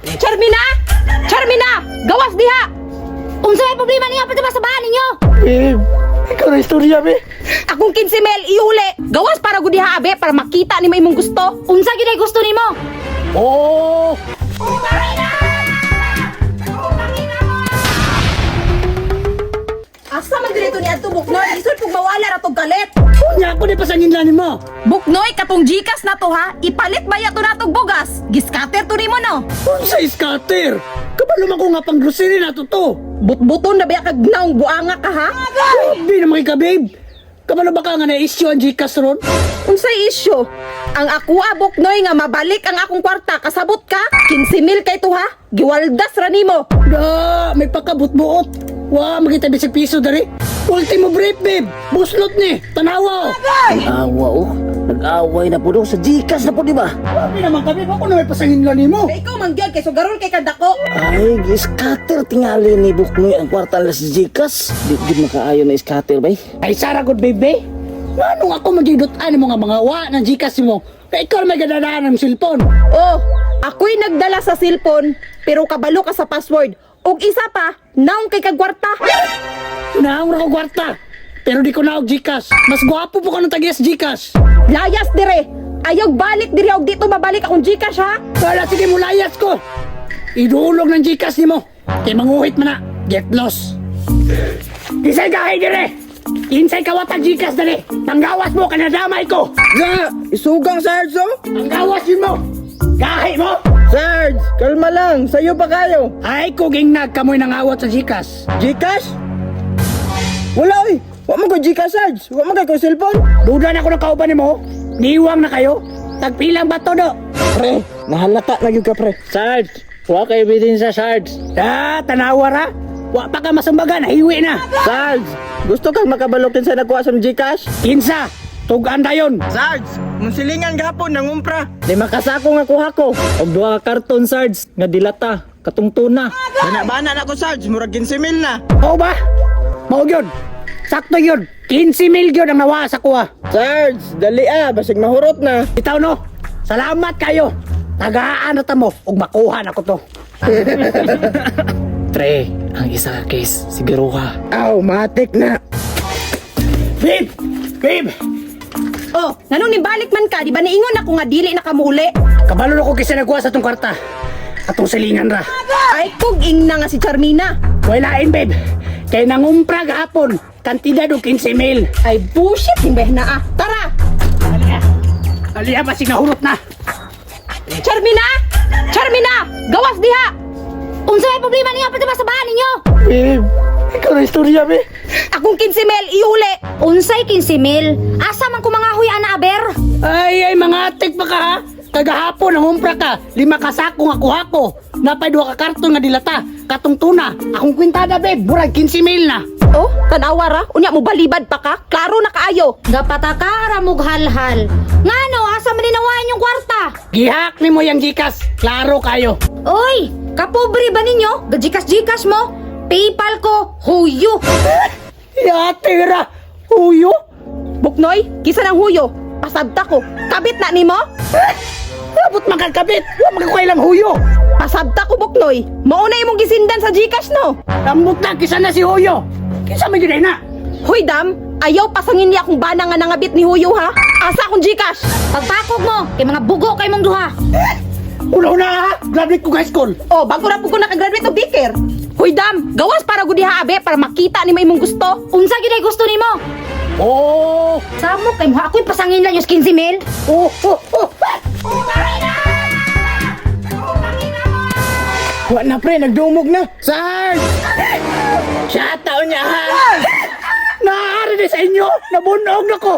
Charmina! Charmina! Gawas diha! Unsa may problema niyo pati ba sa bahan ninyo? Babe, ikaw na istorya, be. Akong 15 mil iuli. Gawas para gud diha abe para makita nimo imong gusto. Unsa gyud ay gusto nimo? Oo! Asa man diri to ni adto Buknoy? Lisod pug mawala ra tog kalit. Unya ako ni pasangin lang nimo. Buknoy katong Gcash na to ha. Ipalit baya to natog bugas. Giskater to nimo no. Unsa scatter? Kabalo man ko nga pang grocery na to to. Butbuton na baya kag naong buanga ka ha? Grabe naman kay ka, babe. Kabalo ba ka nga na-issue ang Gcash ron? Unsay isyu? Ang ako Buknoy nga mabalik ang akong kwarta kasabot ka? 15 mil kay to ha. Giwaldas ra nimo. Da, may pakabot-buot. Wa, magita bisig piso dari. Ultimo brief, babe. Buslot ni. Tanawa, oh. Awa oh. Nag-away na po daw sa Gcash na po, di ba? Grabe naman ka, babe. Ako na may pasangin lang nimo. Kay ikaw man gyud kay sugarol kay kadako. Ay, scatter tingali ni Buknoy ang kwarta nila sa Gcash. Di gud makaayo na scatter bay. Ay, Sara, good baby. Nganong ako magidutan mo nga mga wa ng Gcash mo? Kaya ikaw na may gadadaan ng cellphone. Oh, ako'y nagdala sa cellphone pero kabalo ka sa password. Ug isa pa, naong kay kagwarta. Naong ra ko kwarta. Pero di ko naog Gcash. Mas gwapo po ka ng tagiyas Gcash. Layas dire. Ayaw balik dire og dito mabalik akong Gcash ha. Wala, sige mo layas ko. Idulog ng Gcash nimo. Kay manguhit man na. Get lost. Isay gahi dire. Insay kawatan Gcash dali. Panggawas mo kanadamay ko. Ga! Isugang, Sarge, oh! Panggawas yun mo. Gahi mo. Sarge, kalma lang. Sa'yo pa kayo. Ay kuging nagkamoy nangawat sa Gcash. Gcash? Wala, oy! Wa man ko Gcash, Sarge. Wa man kay ko cellphone. Duda na ko ng kauban nimo. Niwang na kayo. Tagpilang bato do. Pre, nahalata na gyud ka, pre. Sarge, wa kay ebidensya, Sarge. Ah, tanawa ra. Wa pa ka masumbagan, hiwi na. Sarge, gusto kang makabalokin sa nakuha sa Gcash? Kinsa, tugan dayon. Sarge, munsilingan gahapon nangumpra. 5 ka sako nga kuha ko. Og duha ka karton, Sarge, nga dilata, katong tuna. Bana-bana na ko, Sarge. Murag 15 mil na. Oo ba? Mao gyud. Sakto yun. 15 mil gyud ang nawa sa kuha. Sarge, dali ah. Basig mahurot na. Bitaw no. Salamat kayo. Tagaan na ta mo ug makuha na ko to. Tre, ang isa ka case, siguro ka. Aw, matik na. Babe! Babe! Oh, nganong nibalik man ka, di ba niingon ako nga dili na kamuuli? Kabalo na ko kaysa nagkuha sa tong kwarta. Atong silingan ra. Ay kog ingna nga si Charmina. Walain, babe. Kay nangumpra gahapon. Kantidad og 15 mil. Ay bullshit himbeh na ah. Tara! Aliya. Aliya, basig nahurot na. Charmina! Charmina! Gawas diha! Unsa may problema niyo pati ba sa bahan ninyo? Babe, ikaw na istorya, babe. Akong 15 mil iuli. Unsay 15 mil? Asa man ko mga huy ana aber? Ay, ay, mga atik pa ka, ha? Kagahapon, nangumpra ka. 5 ka sako nga kuha ko. Napay 2 ka karton nga dilata. Katong tuna. Akong kwintada, babe. Murag 15 mil na. Oh, tanawa ra. Unya mo balibad pa ka. Klaro na kaayo. Gapatakara mog halhal. Ngano asa man ninawayan yung kwarta? Gihak ni mo yung Gcash. Klaro kayo. Oy, kapobre ba ninyo? Gajikas-jikas mo? PayPal ko, huyo. Yatira! Huyo! Buknoy, kisa ng huyo. Pasabta ko. Kabit na nimo? Abot makakabit! Wa makakailang huyo! Pasabta ko, Buknoy. Mao na imong gisindan sa Gcash no. Tambot na, kisa na si Huyo! Kisa man yun ay na! Hoy dam, ayaw pasangin niya akong bana nga nangabit ni Huyo ha. Asa akong Gcash? Pagpakog mo, kay mga bugo kay mong duha. Una-una ha! Graduate ko high school! Oh, bago ra pud ko nakagraduate og daycare. Hoy dam, gawas para gud diha abe para makita nimo imong gusto. Unsa gyud ay gusto nimo? Oh! Samo kay mo ako'y pasangin lang yung 15 mil. Oh! Oh! Oh! Wa na, pre. Nagdumog na. Sarge! Shoutout niya, ha? Naari ni sa inyo! Nabunog na ko!